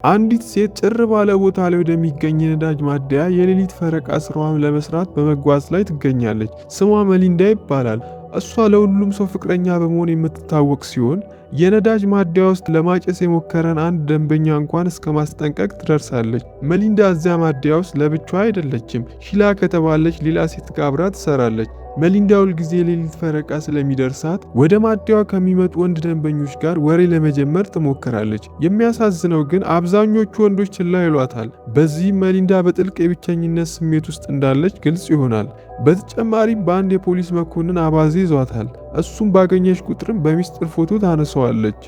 አንዲት ሴት ጭር ባለ ቦታ ላይ ወደሚገኝ የነዳጅ ማደያ የሌሊት ፈረቃ ስራዋን ለመስራት በመጓዝ ላይ ትገኛለች። ስሟ መሊንዳ ይባላል። እሷ ለሁሉም ሰው ፍቅረኛ በመሆን የምትታወቅ ሲሆን የነዳጅ ማደያ ውስጥ ለማጨስ የሞከረን አንድ ደንበኛ እንኳን እስከ ማስጠንቀቅ ትደርሳለች። መሊንዳ እዚያ ማደያ ውስጥ ለብቻዋ አይደለችም። ሺላ ከተባለች ሌላ ሴት ጋር አብራ ትሰራለች። መሊንዳ ሁልጊዜ የሌሊት ፈረቃ ስለሚደርሳት ወደ ማደያው ከሚመጡ ወንድ ደንበኞች ጋር ወሬ ለመጀመር ትሞክራለች። የሚያሳዝነው ግን አብዛኞቹ ወንዶች ችላ ይሏታል። በዚህም መሊንዳ በጥልቅ የብቸኝነት ስሜት ውስጥ እንዳለች ግልጽ ይሆናል። በተጨማሪም በአንድ የፖሊስ መኮንን አባዜ ይዟታል። እሱም ባገኘች ቁጥርም በሚስጥር ፎቶ ታነሳዋለች።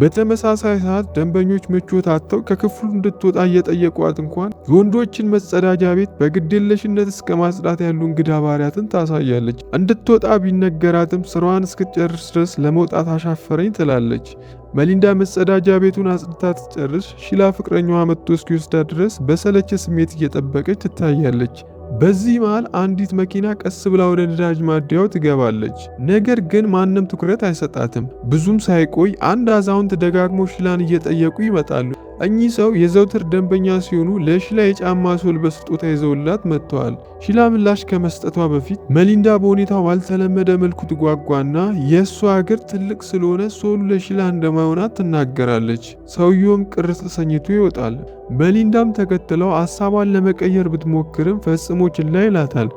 በተመሳሳይ ሰዓት ደንበኞች ምቾት አጥተው ከክፍሉ እንድትወጣ እየጠየቋት እንኳን የወንዶችን መጸዳጃ ቤት በግዴለሽነት እስከ ማጽዳት ያሉ እንግዳ ባህሪያትን ታሳያለች። እንድትወጣ ቢነገራትም ስራዋን እስክትጨርስ ድረስ ለመውጣት አሻፈረኝ ትላለች። መሊንዳ መጸዳጃ ቤቱን አጽድታ ትጨርስ ሺላ ፍቅረኛዋ መጥቶ እስኪወስዳት ድረስ በሰለቸ ስሜት እየጠበቀች ትታያለች። በዚህ መሃል አንዲት መኪና ቀስ ብላ ወደ ነዳጅ ማደያው ትገባለች። ነገር ግን ማንም ትኩረት አይሰጣትም። ብዙም ሳይቆይ አንድ አዛውንት ደጋግሞ ሺላን እየጠየቁ ይመጣሉ። እኚህ ሰው የዘውትር ደንበኛ ሲሆኑ ለሺላ የጫማ ሶል በስጦታ ይዘውላት መጥተዋል። ሺላ ምላሽ ከመስጠቷ በፊት መሊንዳ በሁኔታው ባልተለመደ መልኩ ትጓጓና የእሷ እግር ትልቅ ስለሆነ ሶሉ ለሺላ እንደማይሆናት ትናገራለች። ሰውየውም ቅር ተሰኝቶ ይወጣል። መሊንዳም ተከትለው ሀሳቧን ለመቀየር ብትሞክርም ፈጽሞ ችላ ይላታል።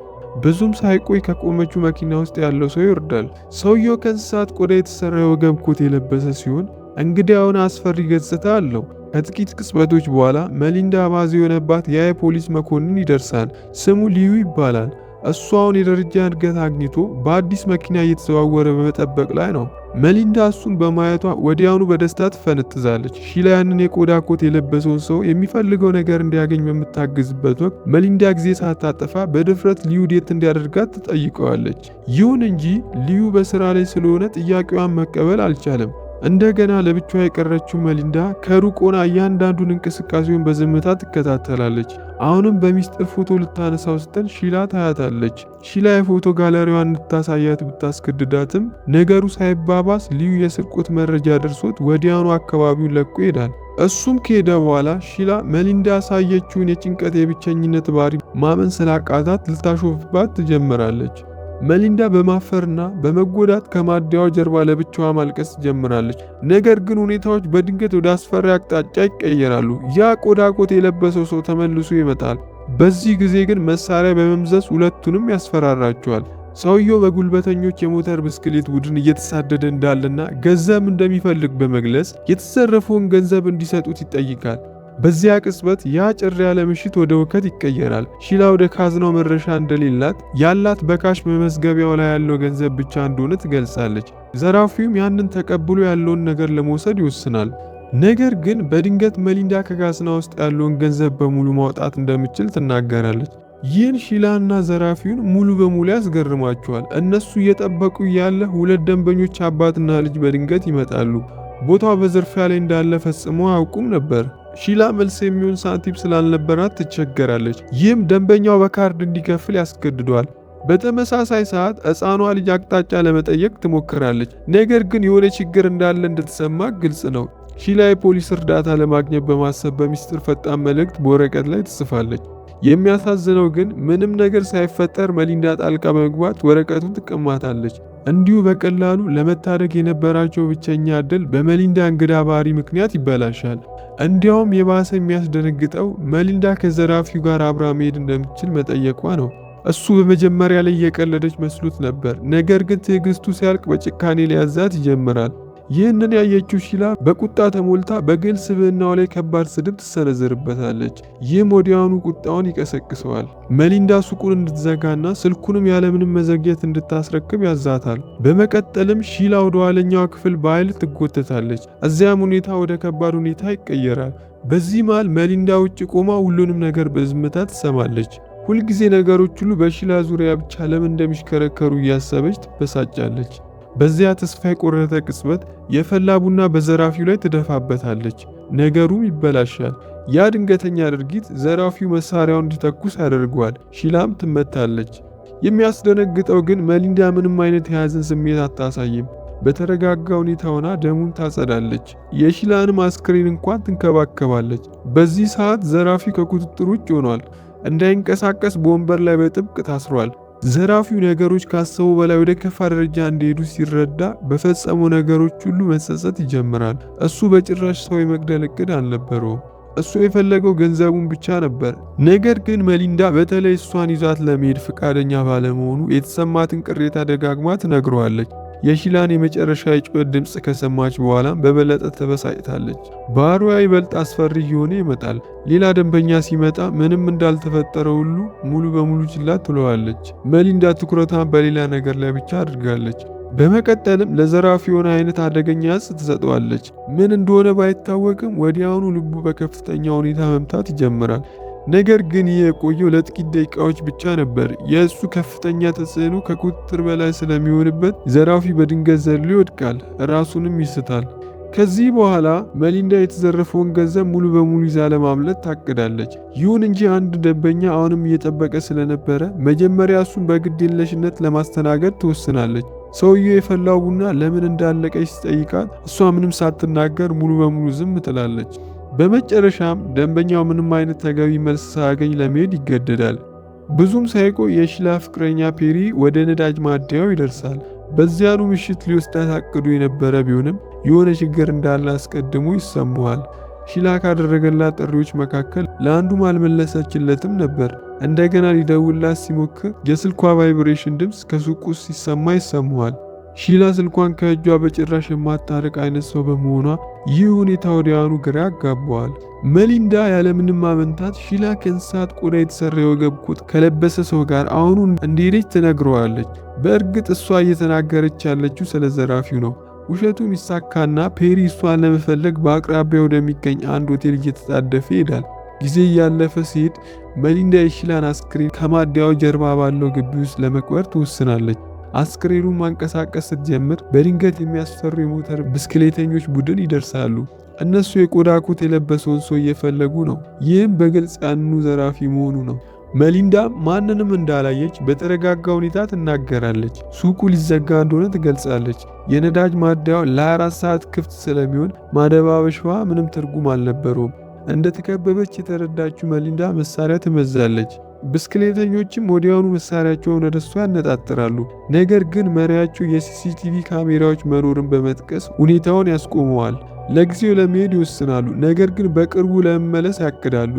ብዙም ሳይቆይ ከቆመችው መኪና ውስጥ ያለው ሰው ይወርዳል። ሰውየው ከእንስሳት ቆዳ የተሰራ የወገብ ኮት የለበሰ ሲሆን እንግዳ የሆነ አስፈሪ ገጽታ አለው። ከጥቂት ቅጽበቶች በኋላ መሊንዳ አባዜ የሆነባት ያ የፖሊስ መኮንን ይደርሳል። ስሙ ሊዩ ይባላል። እሱ አሁን የደረጃ እድገት አግኝቶ በአዲስ መኪና እየተዘዋወረ በመጠበቅ ላይ ነው። መሊንዳ እሱን በማየቷ ወዲያውኑ በደስታ ትፈነጥዛለች። ሺላ ያንን የቆዳ ኮት የለበሰውን ሰው የሚፈልገው ነገር እንዲያገኝ በምታግዝበት ወቅት መሊንዳ ጊዜ ሳታጠፋ በድፍረት ሊዩ date እንዲያደርጋት ትጠይቀዋለች። ይሁን እንጂ ሊዩ በስራ ላይ ስለሆነ ጥያቄዋን መቀበል አልቻለም። እንደገና ለብቻዋ የቀረችው መሊንዳ ከሩቅ ሆና እያንዳንዱን እንቅስቃሴውን በዝምታ ትከታተላለች። አሁንም በሚስጥር ፎቶ ልታነሳው ስትል ሺላ ታያታለች። ሺላ የፎቶ ጋለሪዋን እንድታሳያት ብታስገድዳትም ነገሩ ሳይባባስ ሊዩ የስርቆት መረጃ ደርሶት ወዲያውኑ አካባቢውን ለቆ ይሄዳል። እሱም ከሄደ በኋላ ሺላ መሊንዳ ያሳየችውን የጭንቀት የብቸኝነት ባህሪ ማመን ስላቃታት ልታሾፍባት ትጀምራለች። መሊንዳ በማፈርና በመጎዳት ከማደያው ጀርባ ለብቻዋ ማልቀስ ትጀምራለች። ነገር ግን ሁኔታዎች በድንገት ወደ አስፈሪ አቅጣጫ ይቀየራሉ። ያ ቆዳ ኮት የለበሰው ሰው ተመልሶ ይመጣል። በዚህ ጊዜ ግን መሳሪያ በመምዘዝ ሁለቱንም ያስፈራራቸዋል። ሰውየው በጉልበተኞች የሞተር ብስክሌት ቡድን እየተሳደደ እንዳለና ገንዘብ እንደሚፈልግ በመግለጽ የተዘረፈውን ገንዘብ እንዲሰጡት ይጠይቃል። በዚያ ቅጽበት ያ ጭር ያለ ምሽት ወደ ሁከት ይቀየራል። ሺላ ወደ ካዝናው መድረሻ እንደሌላት ያላት በ cash መመዝገቢያው ላይ ያለው ገንዘብ ብቻ እንደሆነ ትገልጻለች። ዘራፊውም ያንን ተቀብሎ ያለውን ነገር ለመውሰድ ይወስናል። ነገር ግን በድንገት መሊንዳ ከካዝና ውስጥ ያለውን ገንዘብ በሙሉ ማውጣት እንደምትችል ትናገራለች። ይህን ሺላና ዘራፊውን ሙሉ በሙሉ ያስገርማቸዋል። እነሱ እየጠበቁ ያለ ሁለት ደንበኞች አባትና ልጅ በድንገት ይመጣሉ። ቦታው በዝርፊያ ላይ እንዳለ ፈጽሞ አያውቁም ነበር። ሺላ መልስ የሚሆን ሳንቲም ስላልነበራት ትቸገራለች። ይህም ደንበኛው በካርድ እንዲከፍል ያስገድደዋል። በተመሳሳይ ሰዓት ሕፃኗ ልጅ አቅጣጫ ለመጠየቅ ትሞክራለች። ነገር ግን የሆነ ችግር እንዳለ እንደተሰማ ግልጽ ነው። ሺላ የፖሊስ እርዳታ ለማግኘት በማሰብ በሚስጥር ፈጣን መልእክት በወረቀት ላይ ትጽፋለች። የሚያሳዝነው ግን ምንም ነገር ሳይፈጠር መሊንዳ ጣልቃ በመግባት ወረቀቱን ትቀማታለች። እንዲሁ በቀላሉ ለመታደግ የነበራቸው ብቸኛ ዕድል በመሊንዳ እንግዳ ባህሪ ምክንያት ይበላሻል። እንዲያውም የባሰ የሚያስደነግጠው መሊንዳ ከዘራፊው ጋር አብራ መሄድ እንደምትችል መጠየቋ ነው። እሱ በመጀመሪያ ላይ እየቀለደች መስሎት ነበር። ነገር ግን ትዕግስቱ ሲያልቅ በጭካኔ ሊያዛት ይጀምራል። ይህንን ያየችው ሺላ በቁጣ ተሞልታ በግል ስብዕናው ላይ ከባድ ስድብ ትሰነዝርበታለች። ይህም ወዲያውኑ ቁጣውን ይቀሰቅሰዋል። መሊንዳ ሱቁን እንድትዘጋና ስልኩንም ያለምንም መዘግየት እንድታስረክብ ያዛታል። በመቀጠልም ሺላ ወደ ኋለኛው ክፍል በኃይል ትጎተታለች። እዚያም ሁኔታ ወደ ከባድ ሁኔታ ይቀየራል። በዚህ መሃል መሊንዳ ውጭ ቆማ ሁሉንም ነገር በዝምታ ትሰማለች። ሁልጊዜ ነገሮች ሁሉ በሺላ ዙሪያ ብቻ ለምን እንደሚሽከረከሩ እያሰበች ትበሳጫለች። በዚያ ተስፋ የቆረጠ ቅጽበት የፈላ ቡና በዘራፊው ላይ ትደፋበታለች። ነገሩም ይበላሻል። ያ ድንገተኛ ድርጊት ዘራፊው መሳሪያውን እንዲተኩስ ያደርገዋል። ሺላም ትመታለች። የሚያስደነግጠው ግን መሊንዳ ምንም አይነት የሐዘን ስሜት አታሳይም። በተረጋጋ ሁኔታ ሆና ደሙን ታጸዳለች። የሺላንም አስክሬን እንኳን ትንከባከባለች። በዚህ ሰዓት ዘራፊው ከቁጥጥር ውጭ ሆኗል። እንዳይንቀሳቀስ በወንበር ላይ በጥብቅ ታስሯል። ዘራፊው ነገሮች ካሰበው በላይ ወደ ከፋ ደረጃ እንደሄዱ ሲረዳ በፈጸመው ነገሮች ሁሉ መጸጸት ይጀምራል። እሱ በጭራሽ ሰው የመግደል እቅድ አልነበረውም። እሱ የፈለገው ገንዘቡን ብቻ ነበር። ነገር ግን መሊንዳ በተለይ እሷን ይዟት ለመሄድ ፈቃደኛ ባለመሆኑ የተሰማትን ቅሬታ ደጋግማ ትነግረዋለች። የሺላን የመጨረሻ የጩኸት ድምፅ ከሰማች በኋላም በበለጠ ተበሳጭታለች። ባህሪዋ ይበልጥ አስፈሪ እየሆነ ይመጣል። ሌላ ደንበኛ ሲመጣ ምንም እንዳልተፈጠረ ሁሉ ሙሉ በሙሉ ችላ ትለዋለች። መሊንዳ ትኩረቷን በሌላ ነገር ላይ ብቻ አድርጋለች። በመቀጠልም ለዘራፊ የሆነ አይነት አደገኛ እጽ ትሰጠዋለች። ምን እንደሆነ ባይታወቅም ወዲያውኑ ልቡ በከፍተኛ ሁኔታ መምታት ይጀምራል። ነገር ግን ይህ የቆየው ለጥቂት ደቂቃዎች ብቻ ነበር። የእሱ ከፍተኛ ተጽዕኖ ከቁጥጥር በላይ ስለሚሆንበት ዘራፊ በድንገት ዘሎ ይወድቃል፣ ራሱንም ይስታል። ከዚህ በኋላ መሊንዳ የተዘረፈውን ገንዘብ ሙሉ በሙሉ ይዛ ለማምለጥ ታቅዳለች። ይሁን እንጂ አንድ ደንበኛ አሁንም እየጠበቀ ስለነበረ መጀመሪያ እሱን በግድየለሽነት ለማስተናገድ ትወስናለች። ሰውየው የፈላው ቡና ለምን እንዳለቀች ሲጠይቃት እሷ ምንም ሳትናገር ሙሉ በሙሉ ዝም ትላለች። በመጨረሻም ደንበኛው ምንም አይነት ተገቢ መልስ ሳያገኝ ለመሄድ ይገደዳል። ብዙም ሳይቆይ የሺላ ፍቅረኛ ፔሪ ወደ ነዳጅ ማደያው ይደርሳል። በዚያኑ ምሽት ሊወስዳት አቅዶ የነበረ ቢሆንም የሆነ ችግር እንዳለ አስቀድሞ ይሰማዋል። ሺላ ካደረገላት ጥሪዎች መካከል ለአንዱም አልመለሰችለትም ነበር። እንደገና ሊደውልላት ሲሞክር የስልኳ vibration ድምፅ ከሱቁ ሲሰማ ይሰማዋል። ሺላ ስልኳን ከእጇ በጭራሽ የማታርቅ አይነት ሰው በመሆኗ ይህ ሁኔታ ወዲያውኑ ግራ ያጋባዋል። መሊንዳ ያለምንም ማመንታት ሺላ ከእንስሳት ቆዳ የተሰራ የወገብ ኮት ከለበሰ ሰው ጋር አሁኑ እንደሄደች ትነግረዋለች። በእርግጥ እሷ እየተናገረች ያለችው ስለ ዘራፊው ነው። ውሸቱም ይሳካና ፔሪ እሷን ለመፈለግ በአቅራቢያ ወደሚገኝ አንድ ሆቴል እየተጣደፈ ይሄዳል። ጊዜ እያለፈ ሲሄድ መሊንዳ የሺላን አስክሬን ከማደያው ጀርባ ባለው ግቢ ውስጥ ለመቅበር ትወስናለች። አስክሬኑን ማንቀሳቀስ ስትጀምር በድንገት የሚያስፈሩ የሞተር ብስክሌተኞች ቡድን ይደርሳሉ። እነሱ የቆዳ ኮት የለበሰውን ሰው እየፈለጉ ነው። ይህም በግልጽ ያንኑ ዘራፊ መሆኑ ነው። መሊንዳ ማንንም እንዳላየች በተረጋጋ ሁኔታ ትናገራለች። ሱቁ ሊዘጋ እንደሆነ ትገልጻለች። የነዳጅ ማደያው ለ24 ሰዓት ክፍት ስለሚሆን ማደባበሻዋ ምንም ትርጉም አልነበረውም። እንደተከበበች የተረዳችው መሊንዳ መሳሪያ ትመዛለች። ብስክሌተኞችም ወዲያውኑ መሳሪያቸውን ወደ እሷ ያነጣጥራሉ። ነገር ግን መሪያቸው የ CCTV ካሜራዎች መኖርን በመጥቀስ ሁኔታውን ያስቆመዋል። ለጊዜው ለመሄድ ይወስናሉ፣ ነገር ግን በቅርቡ ለመመለስ ያቅዳሉ።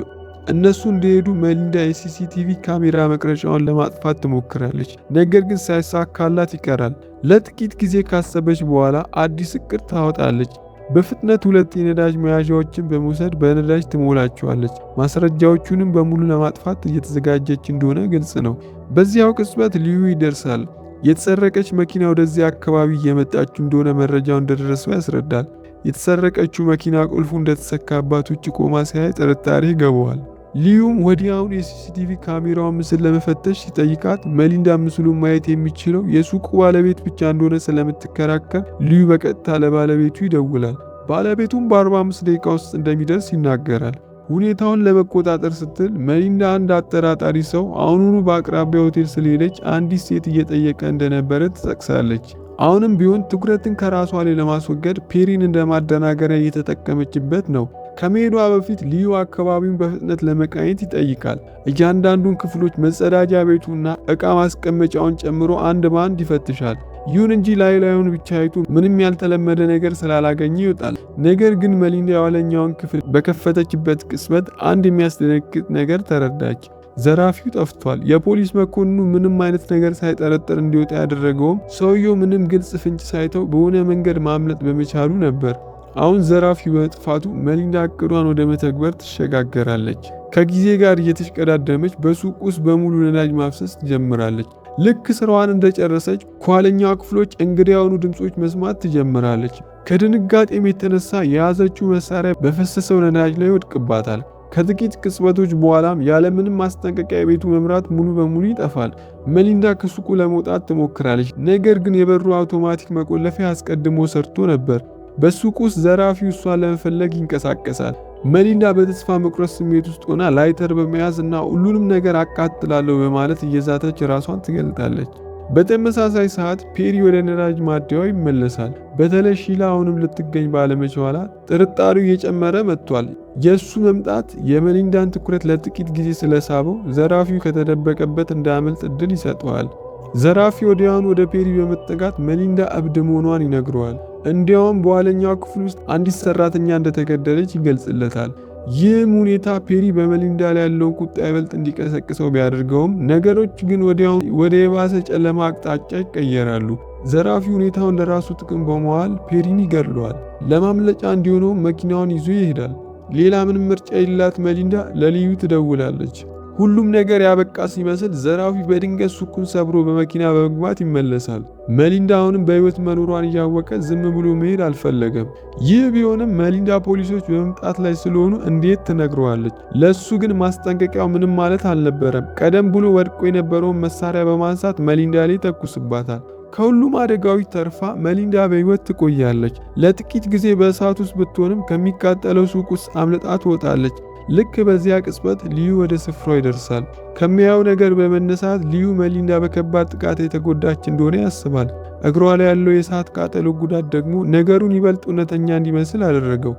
እነሱ እንደሄዱ መሊንዳ የ CCTV ካሜራ መቅረጫውን ለማጥፋት ትሞክራለች፣ ነገር ግን ሳይሳካላት ይቀራል። ለጥቂት ጊዜ ካሰበች በኋላ አዲስ እቅድ ታወጣለች። በፍጥነት ሁለት የነዳጅ መያዣዎችን በመውሰድ በነዳጅ ትሞላቸዋለች። ማስረጃዎቹንም በሙሉ ለማጥፋት እየተዘጋጀች እንደሆነ ግልጽ ነው። በዚያው ቅጽበት ልዩ ይደርሳል። የተሰረቀች መኪና ወደዚያ አካባቢ እየመጣች እንደሆነ መረጃው እንደደረሰው ያስረዳል። የተሰረቀችው መኪና ቁልፉ እንደተሰካባት ውጭ ቆማ ሲያይ ጥርጣሬ ይገባዋል። ሊዩም ወዲያውኑ የ CCTV ካሜራውን ምስል ለመፈተሽ ሲጠይቃት መሊንዳ ምስሉን ማየት የሚችለው የሱቁ ባለቤት ብቻ እንደሆነ ስለምትከራከር ሊዩ በቀጥታ ለባለቤቱ ይደውላል። ባለቤቱም በ45 ደቂቃ ውስጥ እንደሚደርስ ይናገራል። ሁኔታውን ለመቆጣጠር ስትል መሊንዳ አንድ አጠራጣሪ ሰው አሁኑኑ በአቅራቢያ ሆቴል ስለሄደች አንዲት ሴት እየጠየቀ እንደነበረ ትጠቅሳለች። አሁንም ቢሆን ትኩረትን ከራሷ ላይ ለማስወገድ ፔሪን እንደ ማደናገሪያ እየተጠቀመችበት ነው። ከመሄዷ በፊት ልዩ አካባቢውን በፍጥነት ለመቃኘት ይጠይቃል። እያንዳንዱን ክፍሎች፣ መጸዳጃ ቤቱና ዕቃ ማስቀመጫውን ጨምሮ አንድ በአንድ ይፈትሻል። ይሁን እንጂ ላይ ላዩን ብቻ አይቶ ምንም ያልተለመደ ነገር ስላላገኘ ይወጣል። ነገር ግን መሊንዳ የኋለኛውን ክፍል በከፈተችበት ቅጽበት አንድ የሚያስደነግጥ ነገር ተረዳች። ዘራፊው ጠፍቷል። የፖሊስ መኮንኑ ምንም አይነት ነገር ሳይጠረጥር እንዲወጣ ያደረገውም ሰውየው ምንም ግልጽ ፍንጭ ሳይተው በሆነ መንገድ ማምለጥ በመቻሉ ነበር። አሁን ዘራፊው በመጥፋቱ መሊንዳ እቅዷን ወደ መተግበር ትሸጋገራለች። ከጊዜ ጋር እየተሽቀዳደመች በሱቅ ውስጥ በሙሉ ነዳጅ ማፍሰስ ትጀምራለች። ልክ ስራዋን እንደጨረሰች ከኋለኛው ክፍሎች እንግዳ የሆኑ ድምጾች መስማት ትጀምራለች። ከድንጋጤም የተነሳ የያዘችው መሳሪያ በፈሰሰው ነዳጅ ላይ ይወድቅባታል። ከጥቂት ቅጽበቶች በኋላም ያለምንም ማስጠንቀቂያ የቤቱ መብራት ሙሉ በሙሉ ይጠፋል። መሊንዳ ከሱቁ ለመውጣት ትሞክራለች። ነገር ግን የበሩ አውቶማቲክ መቆለፊያ አስቀድሞ ሰርቶ ነበር። በሱቁ ውስጥ ዘራፊው እሷን ለመፈለግ ይንቀሳቀሳል። መሊንዳ በተስፋ መቁረጥ ስሜት ውስጥ ሆና ላይተር በመያዝ እና ሁሉንም ነገር አቃጥላለሁ በማለት እየዛተች ራሷን ትገልጣለች። በተመሳሳይ ሰዓት ፔሪ ወደ ነዳጅ ማደያው ይመለሳል። በተለይ ሺላ አሁንም ልትገኝ ባለመቻሏ ጥርጣሬው እየጨመረ መጥቷል። የእሱ መምጣት የመሊንዳን ትኩረት ለጥቂት ጊዜ ስለሳበው ዘራፊው ከተደበቀበት እንዳያመልጥ እድል ይሰጠዋል። ዘራፊ ወዲያውኑ ወደ ፔሪ በመጠጋት መሊንዳ እብድ መሆኗን ይነግረዋል። እንዲያውም በኋለኛው ክፍል ውስጥ አንዲት ሰራተኛ እንደተገደለች ይገልጽለታል። ይህም ሁኔታ ፔሪ በመሊንዳ ላይ ያለውን ቁጣ ይበልጥ እንዲቀሰቅሰው ቢያደርገውም ነገሮች ግን ወዲያውኑ ወደ የባሰ ጨለማ አቅጣጫ ይቀየራሉ። ዘራፊ ሁኔታውን ለራሱ ጥቅም በመዋል ፔሪን ይገድለዋል። ለማምለጫ እንዲሆነው መኪናውን ይዞ ይሄዳል። ሌላ ምንም ምርጫ የሌላት መሊንዳ ለልዩ ትደውላለች። ሁሉም ነገር ያበቃ ሲመስል ዘራፊ በድንገት ሱቁን ሰብሮ በመኪና በመግባት ይመለሳል። መሊንዳ አሁንም በሕይወት መኖሯን እያወቀ ዝም ብሎ መሄድ አልፈለገም። ይህ ቢሆንም መሊንዳ ፖሊሶች በመምጣት ላይ ስለሆኑ እንዴት ትነግረዋለች? ለሱ ግን ማስጠንቀቂያው ምንም ማለት አልነበረም። ቀደም ብሎ ወድቆ የነበረውን መሳሪያ በማንሳት መሊንዳ ላይ ተኩስባታል። ከሁሉም አደጋዎች ተርፋ መሊንዳ በሕይወት ትቆያለች። ለጥቂት ጊዜ በእሳት ውስጥ ብትሆንም ከሚቃጠለው ሱቅ ውስጥ አምልጣ ትወጣለች። ልክ በዚያ ቅጽበት ልዩ ወደ ስፍራው ይደርሳል። ከሚያየው ነገር በመነሳት ልዩ መሊንዳ በከባድ ጥቃት የተጎዳች እንደሆነ ያስባል። እግሯ ላይ ያለው የእሳት ቃጠሎ ጉዳት ደግሞ ነገሩን ይበልጥ እውነተኛ እንዲመስል አደረገው።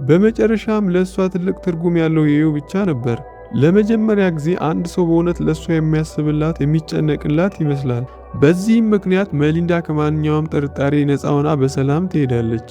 በመጨረሻም ለእሷ ትልቅ ትርጉም ያለው ይኸው ብቻ ነበር። ለመጀመሪያ ጊዜ አንድ ሰው በእውነት ለእሷ የሚያስብላት የሚጨነቅላት ይመስላል። በዚህም ምክንያት መሊንዳ ከማንኛውም ጥርጣሬ ነፃ ሆና በሰላም ትሄዳለች።